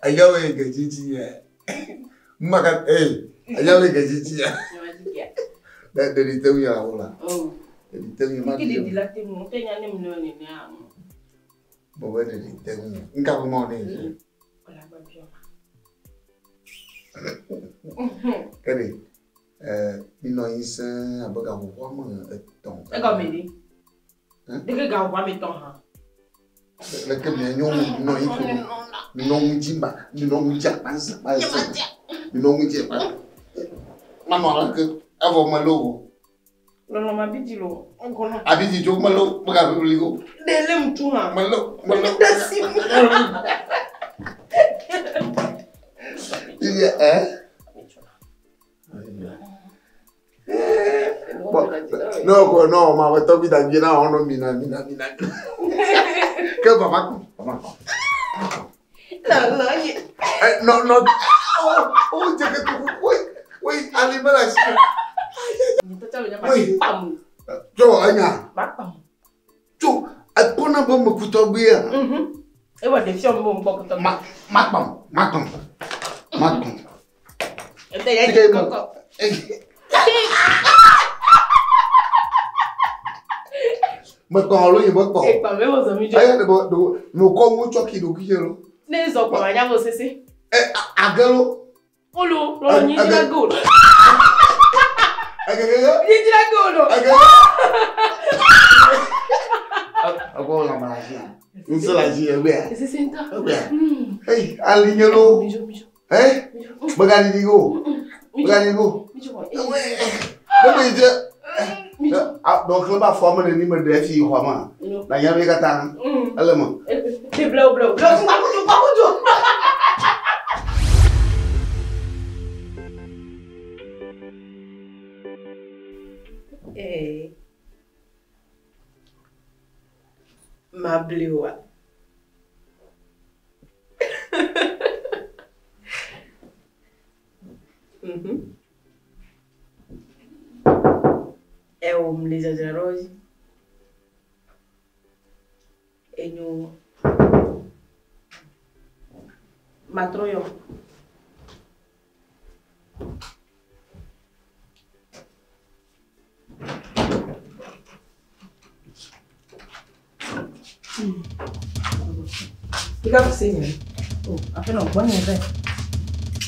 Ayawo gejiji ya. Maka eh ayawo gejiji ya. De de te uya hola. Oh. De te uya ma. Kí lè di láti mú kẹ́nyà ní mi náà nìyẹn àwọn. Bo de de te uya. Nka ko mo ne. Ọ̀làgbà bí ọmọ. Kede eh mi no yin sen abaga ho ho mo eton. Ẹ kọ́ mi ní. Deke ga wa mi tán hàn. Le ke mi nyo no yin ko. Mi no ngi ba, mi no ngi ja pa sa pa sa. Mi no ngi pa. Ma no ala ke avo ma lo. Lọ́nà máa bí jìlọ. Ọkọ náà. Abi ji jo ma lo, ma ga bi ko. Délé mu tún hàn. Ma lo, ma lo. Dẹ́sí mu. Iya eh. No, ko no, ma wa to bi da bi na ono mi na mi na mi na. Ke papa ko, papa ko. Lọ́lọ́ yẹ. Eh, no, no. Oh, oh, je ke tu. Woi, woi, ali mala si. Oui. Pam. Jo anya. Má pam. Jo, akona bo mo kuto gbe ya. E wà dé fi ọmọ ń bọ̀ kútọ́. Ma ma pam, ma pam. Ma pam. Ẹ tẹ̀ yẹ kí kọ́kọ́. Mo kàn lóyìn mo kàn. Ìpà mi wò sọ mi jọ. Ayé ni mo mo kọ́ ń tsọ́kì ló kíyè lọ. Ní sọ pọ̀ wáyà bó ṣe ṣe. Ẹ àgẹ́ ló. Ó lo lọ́rọ̀ yín jíra góòlù. Àgẹ́gẹ́gẹ́. Yín jíra góòlù. Àgẹ́gẹ́. Ọkọ làmàlà sí à. Nsọ́là sí ẹgbẹ́ à. Ṣe ṣe ń tán. Ẹgbẹ́ à. Ẹ alìyẹ ló. Ẹ gbẹ́gàdì ni kò. Gbẹ́gàdì ni kò. Gbẹ́gàdì ni jẹ́. Donc le ba fɔ me ni me ɖe fi xɔ ma. Na nya be katã. Ele me. Blewu blewu blewu kpakutu kpakutu. Ee. Ma blewa. Ewo mle dzadzraɖo dzi. Enyo. Matrɔ yɔ. Ika kusenya. O, aƒenɔ gbɔnye vɛ.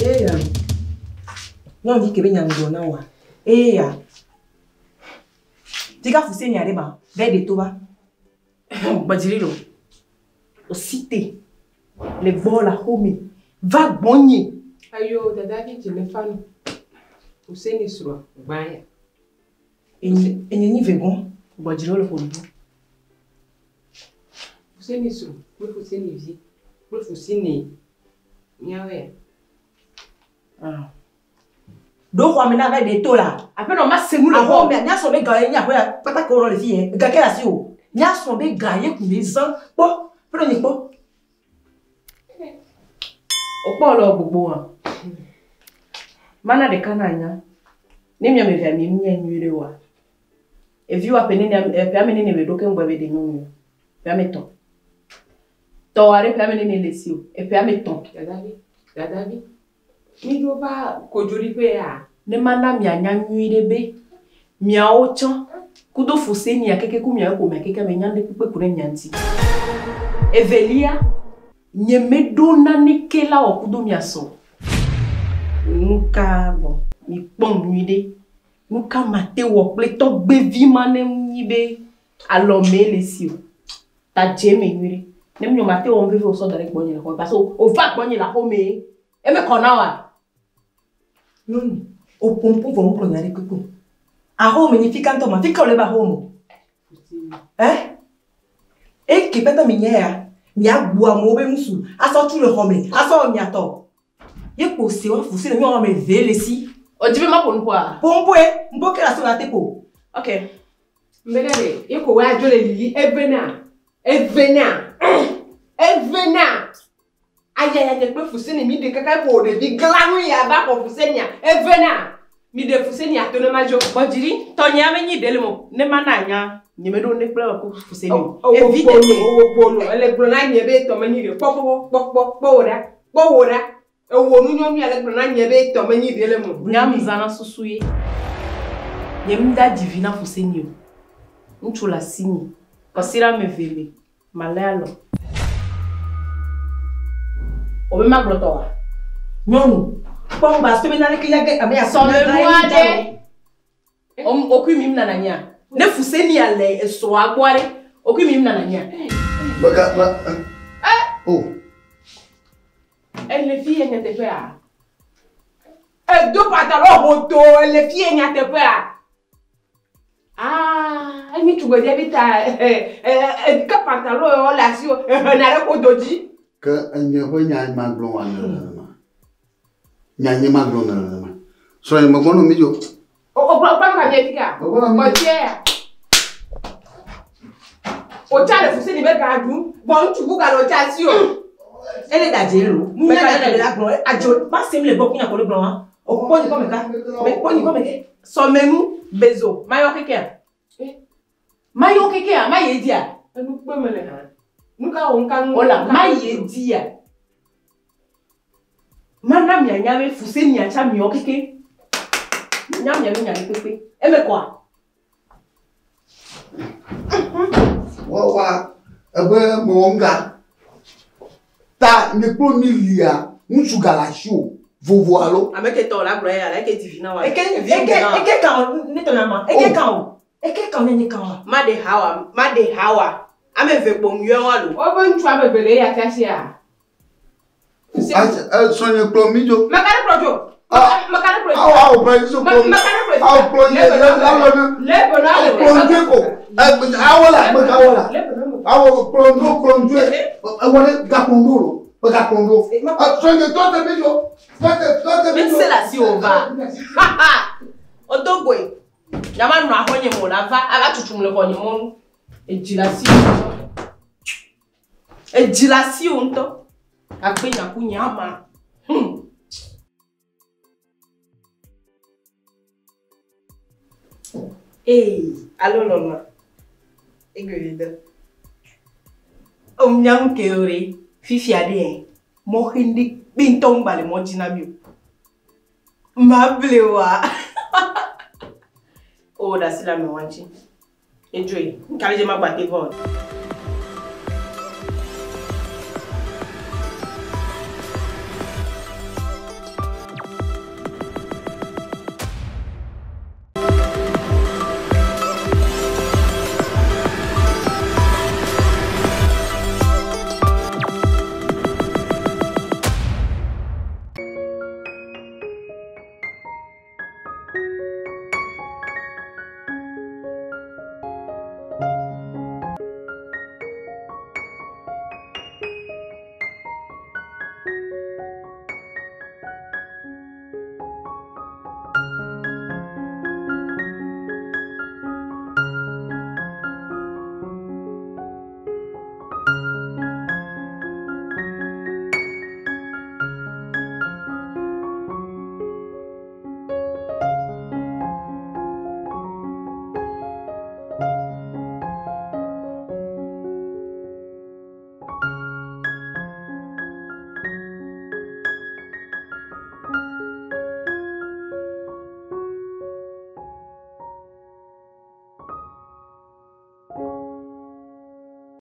Eya. Nyɔnuvi ke be nya ŋgɔ na wa. Eya. Tika fusenya ɖe ma. Bɛ de to va. Gbɔdziri lo. O si te. Le gbɔ le axome. Va gbɔnye. Ayo, dada vi dzi ne fa nu. Fuseni srɔ̃ gbã ya. Enye nyi vegon. Gbɔdziri le ƒo nu. Fuseni srɔ̃ kple Fuseni vi kple Fuseni míawo ya. Ɖo xɔa me na va de to la. Aƒenɔ ma se nu le Axɔ xɔ. me míasrɔ̃ be ga ye nye aƒe ya kpata ke wonɔ le fi yɛ. Ga ke le asi o. Míasrɔ̃ be ga ye kun be zã kpɔ. Aƒenɔ nye kpɔ. O kpɔ le gbogbo hã. Mana ɖeka na nya. Ne miame vea mi mia nyuie ɖe oa. Eviwoa ƒe nene ƒe ame nene be ɖo keŋ gbɔ be ɖe nyɔnu. Ƒe ame tɔ̃. Tɔwɔ ɖe ƒe ame nene le si o. Eƒe ame tɔ̃. Dadavi, dadavi, mi ɖo va kodzoɖiƒe ya. Ne mana mianya nyuie ɖe be miawo tsã kudo fusenia keke ku miawo ƒomea keke me nya ɖe kpekpe ku ɖe mia ŋuti. Evelia, nye meɖo naneke la wɔ kudo mia sɔ. Nu ka bɔn mi kpɔm nyuie ɖe. Nu ka mate wɔ kple tɔgbevi ma ne nyi be alɔme le si o. Ta dze eme nyuie ɖe. Ne mi mate wɔ nu vevi o sɔ da ɖe gbɔnye le xɔ me parce que o va gbɔnye le axome eme kɔ na wa. Nyɔnu, o ƒomƒo vɔ ŋgblɔ nya ɖe kpekpe o. Axɔ me nyi fika ŋutɔ ma. Fika wòle be axɔ me o. Ɛ? Eke pɛtɛ mi nye ya. Miagbu amewo be nusu asɔ tu le xɔ me asɔ wɔ miatɔ. Ye kpo se wa fusi le nyɔnu ame eve le si. O dzi be ma ƒo nu ƒoa? Ƒomƒoe, ŋbo ke le asi wò la te ƒo. Ok. Mbene ɖe, ye ko woadzo le lili evena, evena, evena. Aya ya nye kple Fuseni mi ɖe kaka ƒo ɖevi gla nu ya va xɔ Fusenia evena. Mi ɖe Fuseni ato ne ma dzo. Gbɔdziri, tɔnye ame nyi ɖe le mo. Ne ma na nya, nye me ɖo ne kple ku Fuseni o. Ewo Evi gbolo, tete. ewo gbolo. Ele gblɔ na nye be tɔ menyi ɖe. Kpɔ kpɔ kpɔ kpɔ kpɔ wò ɖa. Kpɔ wò ɖa. Ewo nu nyɔnu ya le gblɔ na nye be tɔ menyi ɖe le mo. Nyam zana susu ye. Nye m da dzivi na Fuseni o. Ŋutsu le asi nyi. Kɔsiɖa ame eve me. Malé alɔ. O be magblɔ tɔ wa. Nyɔnu, kpɔ ŋgba so be naneke ya ge ame ya Sɔmenu aɖe. Okui mi nana nya. Ne Fuseni ale esrɔ̃a gbɔ aɖe. Okui mi nana nya. Mega ma. O. Ele fi ye nyateƒea? Edo pantalon hoto ele fi ye nyateƒea? Ah, enyi tugbedze bi ta ke pantalon yɔ le asi o ehena ɖe ƒodo dzi. Ke enye ƒe nya magblɔ wa ne nenema. Nya nye magblɔ ne nenema. Srɔ̃nye megbɔ nɔ mi dzo. O o kplɔ kplɔ ka mi fi ka? Megbɔ nɔ mi dzo. Gbɔdze ya. O tsa le Fuseni be ga ɖum. Bɔn ŋutsu bu ga le o tsa si o. Ele ɖadze lo. Nya ɖe le la gblɔ. Adzo ma sem le gbɔ kunya ko le gblɔ wa. O kpɔ nyi kɔme ka. Me kpɔ nyi kɔme ke. Sɔmenu bezo. Mayɔ kekea. Mayɔ kekea. Maye dia. Enu kpe me le hã. Nu ka wo ŋka nu. Ola maye dia. Mana mianya be Fuseni atsa miɔ keke. Nya mia be nya ɖe kpekpe. Eme kɔa. Wa wa ebe mewɔ ŋga. Ta nye kple mi lia ŋutsu ga le asi o. Vovo alo. Ame ke tɔ la gblɔ ya la eke divi na wa. Eke eke eke kan o ne tɔ na ma. Eke kan o. Eke kan o ne nye kan wa. Ma de ha wa. Ma de ha wa. Ame eve kpo ŋuyɔ wa lo. Wobe ŋutsu ame eve le eya tsa sia. Srɔ̃nye kplɔ mi dzo. Meka ɖe kplɔ dzo. Ah. Meka ɖe kplɔ dzo. Awo awo kplɔ dzo kplɔ mi. Meka ɖe kplɔ dzo. Awo kplɔ nye le alɔ ne. Le ebe na Awo kplɔ ŋdze ko. Awo la meka awo la. Awo kplɔ ŋdzo kplɔ ŋdzoe. Ewɔ ɖe gakplɔ ŋdzo lo. Mega kplɔ ŋdzo. Srɔ̃nye tɔ te mi dzo. Tɔ te tɔ te mi dzo. Se le asi o va. O do goe. Nyama nɔ axɔ nye mo la va. Ava tutum le xɔ nye mɔnu. Edzi le asi o ŋutɔ. Edzi le asi o ŋutɔ. Akpe nyaku nye ama. Ee, alo lɔlɔ. Egbe dɔ. O miaŋu ke o re. Fifia ɖe yɛ. Mɔxe ɖe kpe ŋutɔ ŋgba le mɔ dzi na mi o. Mable wa. O ɖe asi le ame wa ŋuti. Edzoe. Ŋka ɖe dze ma gba te vɔ.